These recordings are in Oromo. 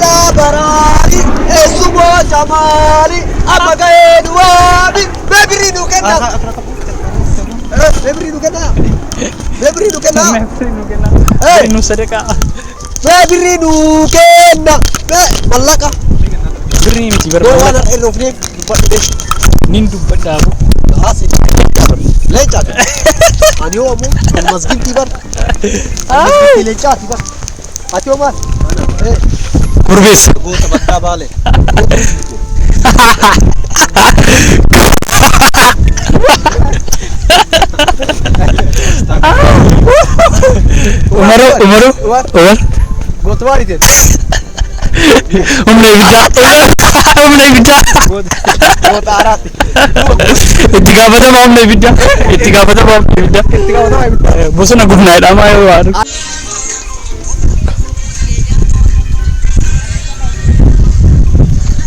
Abdallaa Baraari eessumoo Jamaali amma ga'ee nu waami mee birrii nu kenna. Mee birrii nu kenna. Mee birrii nu kenna. Mee nu sadaqaa. Mee birrii nu kenna. Mee mallaqa. Birrii miti Yoo waan barbaada. har'a irra ofneef dubbadhu beeku. Nin dubbadhaa bu. Haasi. Leencaati. Ani yoo ammoo masgintii bar. Masgintii leencaati bar. Ati yoo maal? Korbeessa. Goota baddaa baale. Umaru Umaru Umar. Goota maali ta'e? Humna ibiddaa. Humna ibiddaa. Goota aaraati. Itti gaafatamaa humna ibiddaa. Itti gaafatamaa humna ibiddaa. Itti gaafatamaa ibiddaa. Bosona gubnaa jedhamaa yoo waan.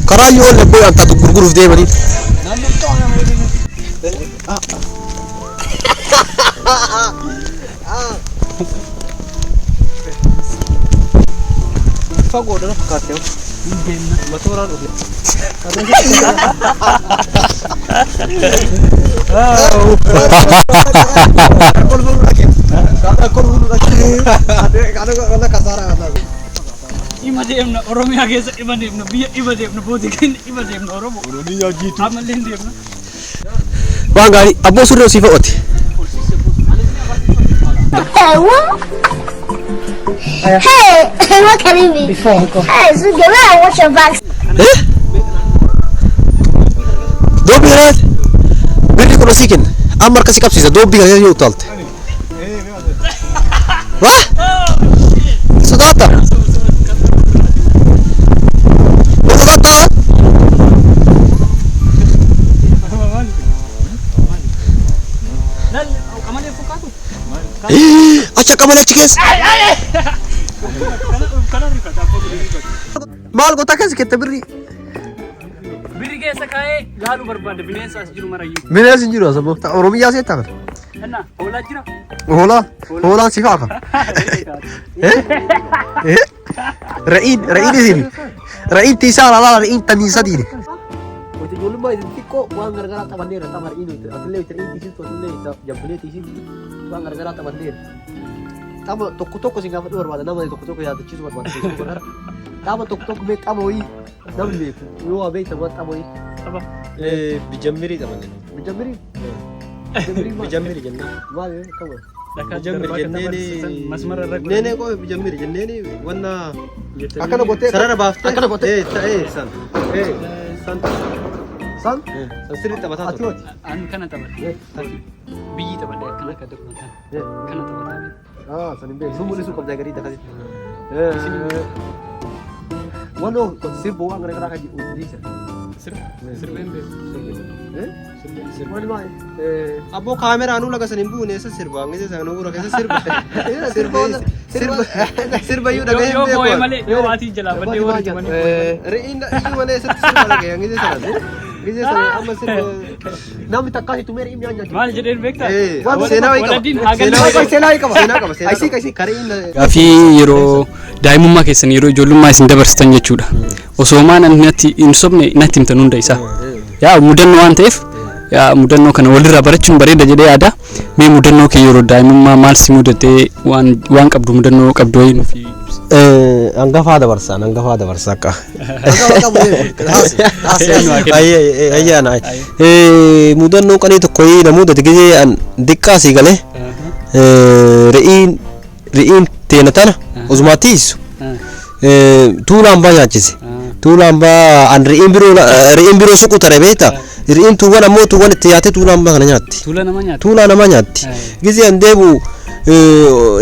Karaa yoo labbee wanta gurguruuf deemanii. Fagoodha na fakkaate. Matooraan dhufe. Ima deemna Oromiyaa keessa ima deemna biyya ima deemna bootii keenya ima deemna Oromoo. Ammallee hin deemna. Waan gaarii abboo surree osii fe'ooti. Hey, what? Hey, what can it be? Hey, so get I watch your back. Doobbii kanaati. Birri kun asii kenna. Amma harka si qabsiisa. Doobbii kana yoo utaalte. Waa? Sodaata. Sodaata. Qamalee fakkaatu. Acha qamalee achi keessa. Kana rifata abbaa godhe rifata. Maal goota keessa kette birrii? Birri keessa kaa'ee laaluu barbaada bineensa as jiru marayyuu. Bineensi hin jiru asaboo. Oromiyaa seetta kana. Innaa hoolaa jira. Hoolaa. Hoolaan si faaka. Re'iin re'iin isin. Re'iin tiisaa laalaa re'iin tanii sadiini. Wayita ijoollummaa isin xiqqoo waan garagaraa taphanneerra tapha re'iin atillee wayita re'iin tiisistu atillee wayita jabbilee tiisistu waan garagaraa taphanneerra. Tapha tokko tokko isin gaafachuu barbaada nama tokko tokko yaadachiisuu barbaada. Tapha tokko tokko mee tapha wayii namni beeku yoo waa beektan waan tapha wayii. Tapha. Bijammirii taphanne. Bijammirii? Bijammirii maal? Bijammirii jennaan. Maal akkama? Bijammiri jenneeni. Masmara irra Nee nee qoy bijammiri jenneeni wanna Akkana gootee sarara baaftee. Akkana gootee. San. San. San? San sirrii taphataa Ati ture. hooti? An kana taphadhe. Biyyi taphadhe akkana akka tokko kana. Kana taphataa. Ah, san hin beeku. Sun mul'isuu qabda garii akkasitti. Wanoo sirba waan garagaraa kan jedhu dhiisa. Sirbeen beeku. Maali maali? Abboo kaameraa nuu laga san hin buune eessa sirba? Hanga sana nuu keessa sirba. Sirba sirba sirba iyyuu dhagahee hin Yoo boo'e beeku. malee yoo waatii jalaa baddee warri tumanii boo'e malee. Re'iin iyyuu malee eessatti sirba dhagahee hanga sana. Gisee sana amma sirba. Namni takkaa situ meera imni nyaachuu. Maal jedheen beektaa? Seenaa wayii qaba. Waladiin haa Seenaa wayii qaba. Seenaa wayii qaba. Seenaa qaba. Seenaa Aisii qaba. kaisii. Kariin Gaafii yeroo daa'imummaa keessan yeroo ijoollummaa isin dabarsitan jechuudha. Osoo maan ani natti hin sobne natti himtan hunda isaa. Yaa mudannoo waan ta'eef yaa mudannoo kana walirraa barachuun bareeda jedhee yaada. Mee mudannoo kee yeroo daa'imummaa maal si mudatee waan waan qabdu mudannoo qabdu wayii nuuf ibsi. Hangafaa dabarsaan hangafaa dabarsa akka. Haasi. Ayyaana. Mudannoo qanii tokko na mudate gisee an diqqaa sii galee re'iin re'iin teena tana osumaa tiisu tuulaan baa nyaachise. Tuulaan baa an re'iin biroo re'iin biroo suqu tare beekta. Re'iin tuuwwan ammoo tuuwwan itti yaatee tuulaan baa kana nyaatti. Tuula nama nyaata. Tuulaa nama nyaatti. Gisee an deebi'u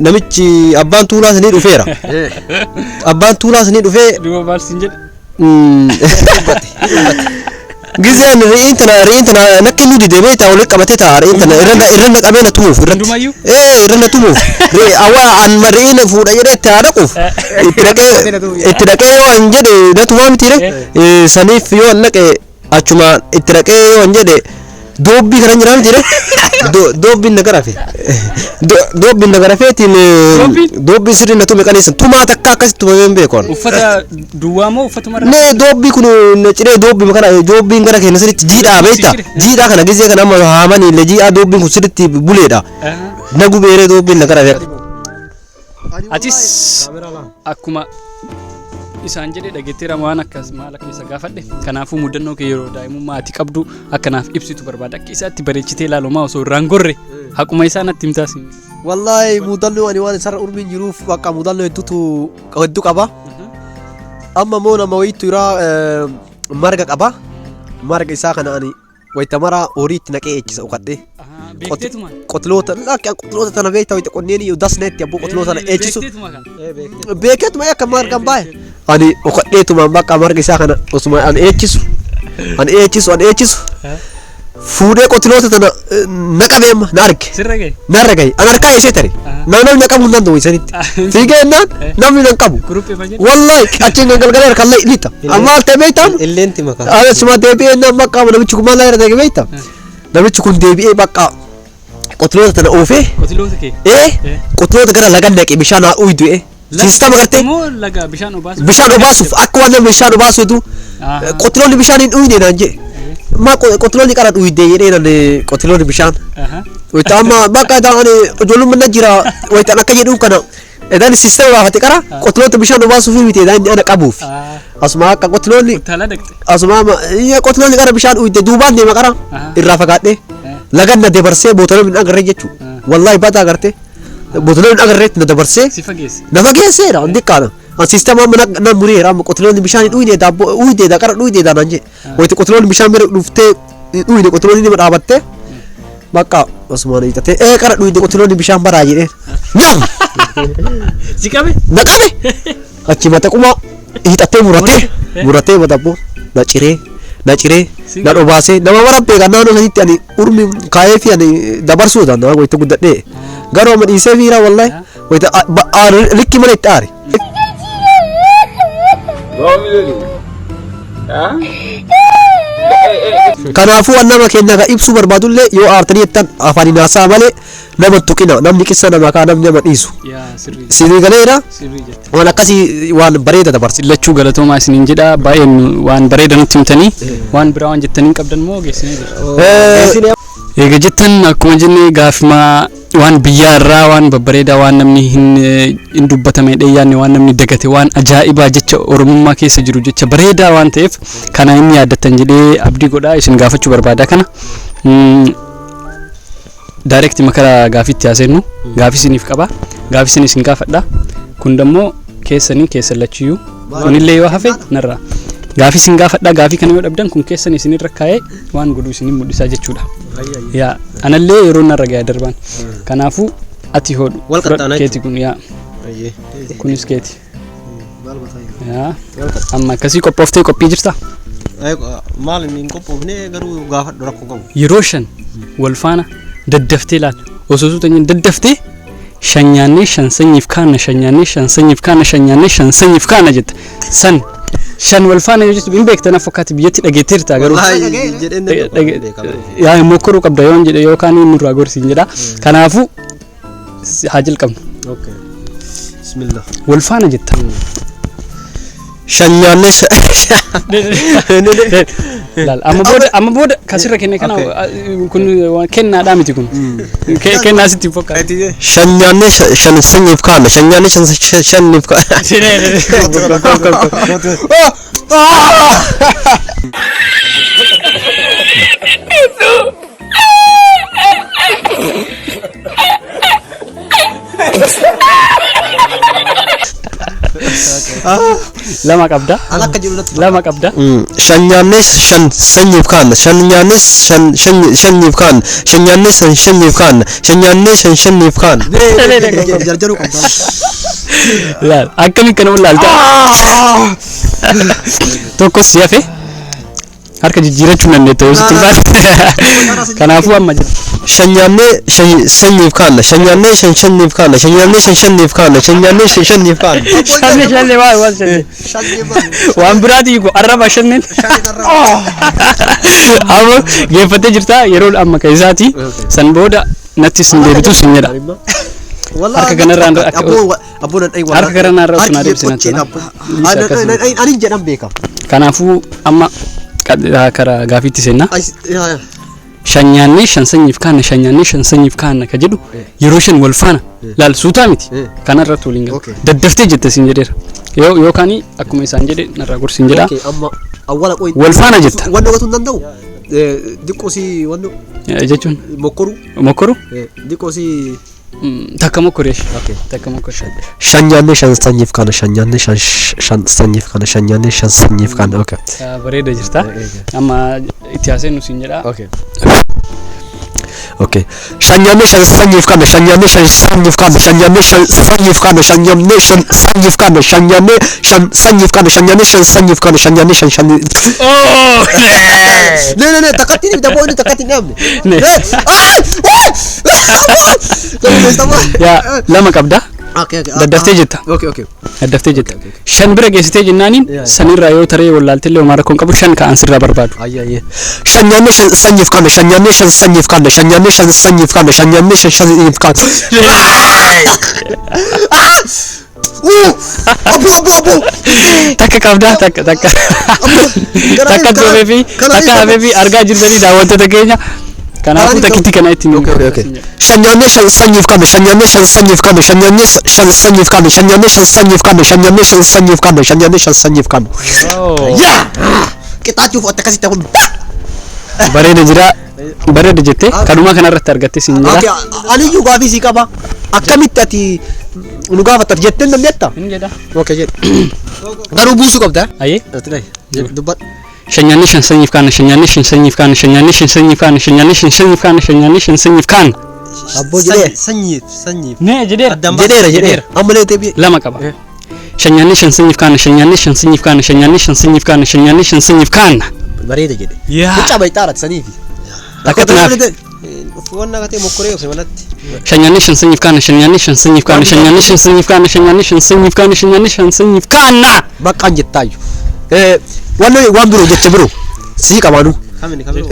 namichi abbaan tuulaa sanii dhufeera. Abbaan tuulaa sanii dhufee Duuba maal siin jedhe? Gisee re'iin tana re'iin tana nakki nu dide beektaa walitti qabatee ta'a re'iin tana irra irra na qabee na tumuuf irratti. Hundumayyuu? Irra na tumuuf. Awwa an re'iin fuudha jedhee itti haa dhaquuf. Itti dhaqee yoo an jedhe na tumaa miti re. Saniif yoo an dhaqe achuma itti dhaqee yoo an jedhe doobbii kana jira miti re. Doobbiin na garafe. Doobbiin na garafeetiin doobbiin sirrii na tume qaneessan tumaa takka akkasitti tumamee hin beeku. Uffata duwwaa moo uffatuma irra? Nee doobbii kun na ciree doobbii kana doobbiin gara keenya sirriitti jiidhaa beekta. Jiidhaa kana gizee kana amma haamanii illee jiidhaa doobbiin kun sirriitti buleedha. Na gubeeree doobbiin na garafe. Atis akkuma isaan jedhe dhageetteera waan akkas maal akka isa gaafadhe. Kanaafuu mudannoo kee yeroo daa'imummaa ati qabdu akkanaaf ibsitu barbaada. Akka isaatti bareechitee ilaalumaa osoo irraan gorre haquma isaa natti himtaas. Wallahi mudannoo ani waan isarra urmiin jiruuf bakka mudannoo hedduutu hedduu qaba. Amma immoo nama wayiitu irraa marga qaba. Marga isaa kana ani wayita maraa horii itti naqee eechisa uqadhee. Beekteetuma. Qotiloota lakki qotiloota tana beektaa wayita qonneen dasneetti abboo qotiloota tana eechisu. Beekteetuma kana. Beekeetuma akka margan baay'ee. Ani uqadheetuma bakka marga isaa kana osuma ani eechisu. Ani eechisu ani eechisu. Fuudhee qotiloota tana na qabeemma na arge. Sirra gahe. Narra gahe an harkaa eessee tare. Namni na qabuu hin danda'u isanitti. Fiigee jennaan namni na hin qabu. Kuruphee ma jedhe. Wallahi achiin galgalee harkaan lixa. Amma maal ta'e beektaa? Illeentti makaa. Asuma deebi'ee naan bakka namichi kun maal irra ta'e beektaa? Namichi kun deebi'ee bakka qotiloota tana oofee Qotiloota kee. Qotiloota gara laga naqe bishaan haa uydu'e. Siistama gartee Moo laga bishaan obaasu. Bishaan obaasuuf akka waan namni bishaan obaasu qotiloonni bishaan hin uyne naan jedhe. Ma qotiloonni qara uyde jedhee naan qotiloonni bishaan. Wayita amma bakka ani ijoollummaa na jira wayita akka jedhuun kana edaan siistama baafate qara qotiloota bishaan obaasuuf miti edaan inni ana qabuuf. Asuma akka qotiloonni Utaalaa dhaqxe. Asuma qotiloonni qara bishaan uyde duubaan deema qara irraa fagaadhee lagan na dabarsee bootolee hin agarree jechuudha. Wallahi badaa agartee bootolee hin agarreetti na dabarsee Si fageesse. na fageesseera hundi qaana. An siistama amma na mureera amma qotiloonni bishaan hin uyne daabboo uyde qara uyde naan jedhe. Wayita qotiloonni bishaan bira dhuftee uyne qotiloonni nima dhaabattee bakka osuma hiixatee qara uyde qotiloonni bishaan baraa jedheen. Nyaam! Si qabe? Na qabe! Achi mata quma hiixattee muratee muratee matabboo na ciree na ciree na dhobaasee nama mara beekan naannoo sanitti ani urmi kaayee fi ani dabarsuu danda'a wayita guddadhee. Garuu amma dhiisee fiira wallahi wayita likki malee itti aare. Kanaafuu waan nama keenya kan ibsuu barbaadullee yoo aartanii jettan afaan haasaa malee nama tuqina namni qissa nama kaa namni nama dhiisu. Yaa sirrii. Sinii galeera Sirrii jette. waan akkasii waan bareeda dabarsi. Lachuu galatoomaa isiniin jedha baay'een waan bareeda nutti himtanii waan biraa waan jettanii qabdan moo geessinee jira. Eega jettan akkuma jenne gaafima waan biyyaa irraa waan babbareedaa waan namni hin dubbatame yaadne waan namni dagate waan ajaa'ibaa jecha oromummaa keessa jiru jecha bareedaa waan ta'eef kana inni yaaddattan jedhee abdii godhaa isin gaafachuu barbaada kana. Direct makara gaafitti haaseennu gaafii isiniif qaba gaafii isin isin gaafadha kun dammoo keessanii keessan lachiyyuu kunillee yoo hafe narraa gaafii isin gaafadha gaafii kana yoo dhabdan kun keessan isinirra kaa'ee waan godhu isinii mul'isaa jechuudha. Yaa anallee yeroo narra ga'e darbaan kanaafuu ati hodhu Wal qaxxaanaa keeti kun yaa kunis keeti. Yaa amma akkasii qophooftee qophii jirta. Maal inni hin qophoofne garuu gaafadhu rakkoo qabu. Yeroo shan wal faana daddaftee laal osoo suuta daddaftee shan nyaannee shan sanyiif kaana shan nyaannee shan sanyiif kaana shan nyaannee shan sanyiif kaana jetta san shan wal faana yoo jettu hin beekta na fakkaatti biyyatti dhageetteerta garuu. Jedheen Yaa mokkoruu qabda yoon jedhe yookaan nurraa gorsiin jedha kanaafuu haa jalqabnu. Bismillah. Wal faana jetta. Shan nyaannee Laal amma booda kasirra kenne kana kun kennaadhaa miti kun kennaa sitti hin fakkaatu. Shan nyaannee shan sanyiif kaana shan nyaannee shan shaniif kaana. Lama qabda. An akka jiru natti Lama qabda. Shan nyaannee shan sanyiif kaana shan nyaannee shan shaniif kaana shan nyaannee shan shaniif kaana shan nyaannee shan shaniif kaana. Jarjaruu qabda. Laal akkamiin kana laalta. Tokkos si hafe. Harka jijjiirachuu dandeetta yoo sitti ulfaate. Kanaafuu amma jira. Shan nyaannee shan sanyiif kaanna. Shan nyaannee shan shanniif kaanna. Shan nyaannee shan shanniif kaanna. Shan nyaannee shan shanniif kaanna. Shanne shanne waan waan shanne. Waan biraati ko arraba shannen. Amma geeffattee jirta yeroo amma keessaati. San booda natti sin deebitu sin jedha. Harka kanarraan harka kanarraan osoo naa deebisee natti tola. Ani jedhan beeka. Kanaafuu amma karaa gaafiitti seenna. Shan nyaannee shan sanyiif kaanna shan nyaannee shan sanyiif kaanna ka jedhu yeroo shan wal faana laal suutaa miti kanarratti waliin galu. Daddaftee jette siin jedheera. Yoo yookaan akkuma isaan jedhe narraa gorsiin jedha. Amma awwaala qoyi. Wal faana jetta. Wanni hubachuu hin danda'u. Diqqoo si wanni Jechuun mokkoru. Mokkoru Diqqoo si. Takka mokkoreesh. Takka mokkoreesh. Shan nyaannee shan sanyiif kaanna. Shan nyaannee shan shan sanyiif kaanna. Shan nyaannee shan sanyiif kaanna. Okay. Bareeda jirta. Amma itti haaseennu siin jedha. Okay. Okay. Shan nyaannee shan sanyiif kaanna. Shan nyaannee shan sanyiif kaanna. Shan nyaannee shan sanyiif kaanna. Shan nyaannee shan sanyiif kaanna. Shan nyaannee shan sanyiif kaanna. Shan nyaannee shan sanyiif kaanna. Shan nyaannee shan shan. Oh! Ne ne ne takkatti ni daboo inni takkatti hin dhaabne. Ne. Yaa lama qabda. Okay okay. Daddaftee jetta. Okay okay. Daddaftee jetta. Shan bira geessitee jennaaniin sanirraa yoo taree wallaaltillee homaa rakkoon qabu shan ka'an sirraa barbaadu. Ayya ayya. Shan nyaannee shan sanyiif kaanna. Shan nyaannee shan sanyiif kaanna. Shan nyaannee shan sanyiif kaanna. Shan nyaannee shan sanyiif kaanna. Abbo abbo abbo. Takka qabda takka takka. Takka hafee fi takka hafee fi argaa jirtanii daawwattoota keenya. Kanaafuu takkitti kana ittiin. Okay okay. Shan nyaannee shan sanyiif kaanna. Shan nyaannee shan sanyiif kaanna. Shan nyaannee shan sanyiif kaanna. Shan nyaannee shan sanyiif kaanna. Shan nyaannee shan sanyiif kaanna. Shan nyaannee shan sanyiif kaanna. Yaa. Qixaachuuf akkasitti kun. Bareeda jira. Bareeda jettee kanuma kanarratti argatte siin Okay jedha. aniyyuu gaafii sii qaba. Akkamitti ati nu gaafatta jettee namni jetta? Hin jedha. Okay jedhe. Garuu buusuu qabda. Ayyee. Dubbadhu. Shan nyaannee shan sanyiif kaanna. Shan nyaannee shan sanyiif kaanna. Shan nyaannee shan sanyiif kaanna. Shan nyaannee shan sanyiif kaanna. Shan nyaannee shan sanyiif kaanna. Abboo jedhee. Sanyiif sanyiif. Nee jedheera. Jedheera jedheera. Ammallee deebi'e. Lama qaba. Shan nyaannee shan sanyiif kaanna. Shan nyaannee shan sanyiif kaanna. Shan nyaannee shan sanyiif kaanna. Shan nyaannee shan sanyiif kaanna. Bareeda jedhe. Yaa. Mucaa baay'ee saniifi. Takkatti naaf. Wanna gatee mokkoree osoo manatti. Shan nyaannee shan sanyiif kaanna. Shan nyaannee shan sanyiif kaanna. Shan nyaannee shan sanyiif kaanna. Shan nyaannee shan sanyiif kaanna. Shan nyaannee shan sanyiif kaanna. Baqqaan jettaayu. Wanni waan biroo jecha biroo sii qabaanu. Kamini kamini.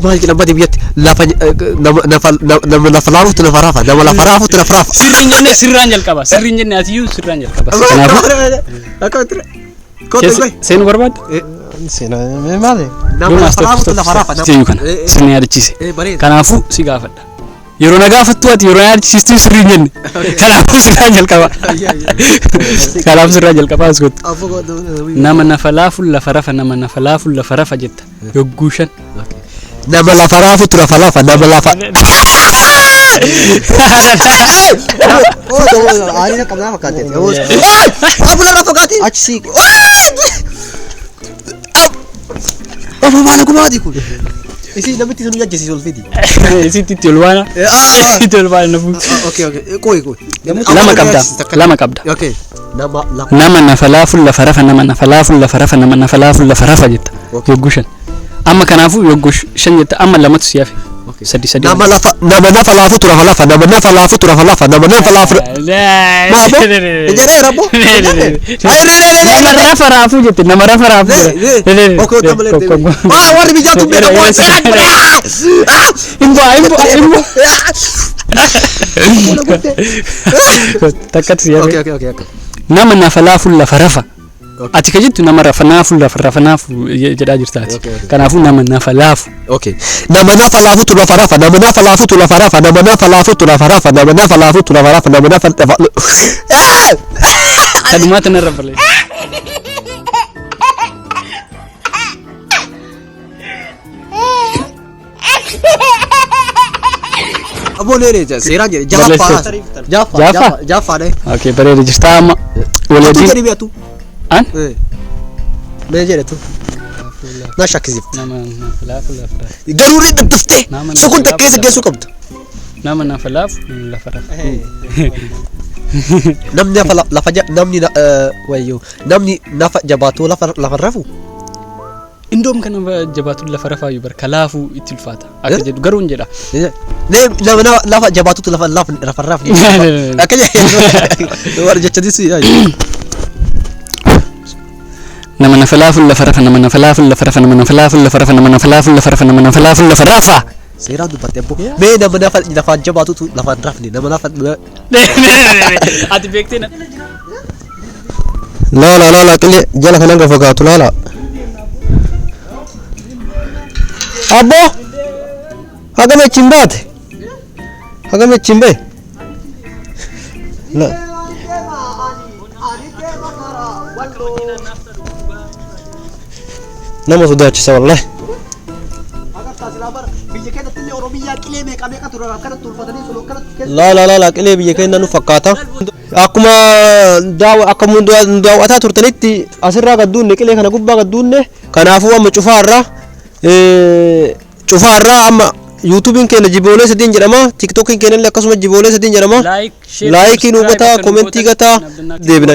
Maal jedhama badii biyyatti lafa nama lafa laafutu lafa raafa nama lafa raafutu lafa raafa. Sirriin jenne sirraan jalqaba. Sirriin jenne atiyyuu sirraan jalqaba. Kanaafuu seenuu barbaadda? Seenaa maali? Nama lafa laafutu lafa raafa. Seenuu kana sirni yaadachiise. Kanaafuu si gaafadha. Yeroo na gaafattu ati yeroo na yaadachiistu sirriin jenne. Kanaafuu sirraan jalqaba. Kanaafuu sirraan jalqaba as gootu. Nama nafa laafu lafa rafa nama nafa laafu lafa rafa jetta. Yogguu shan. Nama lafa raafutu lafa lafa nama lafa. Achi sii. Abu maal gumaati kun. Isi namitti sun jajjisiisu ol fidi. Isitti itti ol baana. Itti ol baana nafu. Okay okay. Qoyi qoyi. Lama qabda. Lama qabda. Okay. Nama lafa. Nama nafa laafu lafa rafa nama nafa laafu lafa rafa nama nafa laafu lafa rafa jetta. Yogguu shan. Amma kanaafuu yogguu shan jetta amma lamatu si hafe. Sadi sadi. Nama lafa nama nafa laafutu lafa lafa nama nafa laafutu lafa lafa nama nafa laafu. Maabo. Jedheera abbo. Nama rafa raafuu jette nama rafa raafuu. Okay okay malee deebi. Ah warri biyyaatu beekamu waan seeraan godha. Hin bu'aa hin bu'aa hin bu'aa. Takkatti si hafe. Okay okay okay okay. Nama nafa laafu lafa rafa. Ati ka jettu nama rafa naafu lafa rafa naafu jedhaa jirtaati. Kanaafuu nama nafa laafu. Okay. Nama nafa laafutu lafa rafa nama nafa laafutu lafa rafa nama nafa laafutu lafa rafa nama nafa laafutu lafa rafa nama nafa lafa. Kanumaatti narra barreessa. Aboo nee nee seeraan jedhe jaaffaa. Jaaffaa jaaffaa dha. Okay bareeda jirta amma. Atu Waliin. jedhi beektu. An? Mee jedhetu. Na shakkisiifte. Nama nafa laafu lafa rafa. Garuu irra daddaftee Nama sokon nafa takka keessa laafu geessuu qabda. Nama nafa laafu lafa rafa. Namni nafa lafa namni wayyoo namni nafa jabaatoo lafa lafa rafu. Indoom kana jabaatu lafa rafaayyuu bar kalaafuu itti ulfaata. Akka jedhu garuu hin jedha. Nee, nama lafa jabaatutu lafa lafa lafa rafne. Akka jedhu warra jechatis. Nama nafa laafuun lafa rafa, nama nafa laafuun lafa rafa, nama nafa laafuun lafa rafa, nama nafa laafuun lafa rafa, nama nafa laafuun lafa rafa. Seeraan dubbatte abbo. Mee nama lafa lafaan jabaatutu lafaan rafne, nama lafa. Ati beektee na. Laala laala, qilee jala kanan gafa gaatu laala. Abbo! Hagam achiin baate? Hagam achiin bahe? La. Nama sodaachisa wallahi. Biyya keenyatti illee Oromiyaa qilee meeqa meeqa ture, akkanatti ulfatanii sun akkanatti. Laala laala, qilee biyya keenya nu fakkaata. Akkuma daawa akkuma daawwataa turtanitti asirraa gadduunne, qilee kana gubbaa gadduunne. Kanaafuu amma cufaarraa amma yuutuubiin keenya Jiboolee sadiin jedhama, tiktookiin keenya illee akkasuma Jiboolee sadiin jedhama. Like, share, Like nu subscribe gataa, akka nu comment gootan gataa deebina.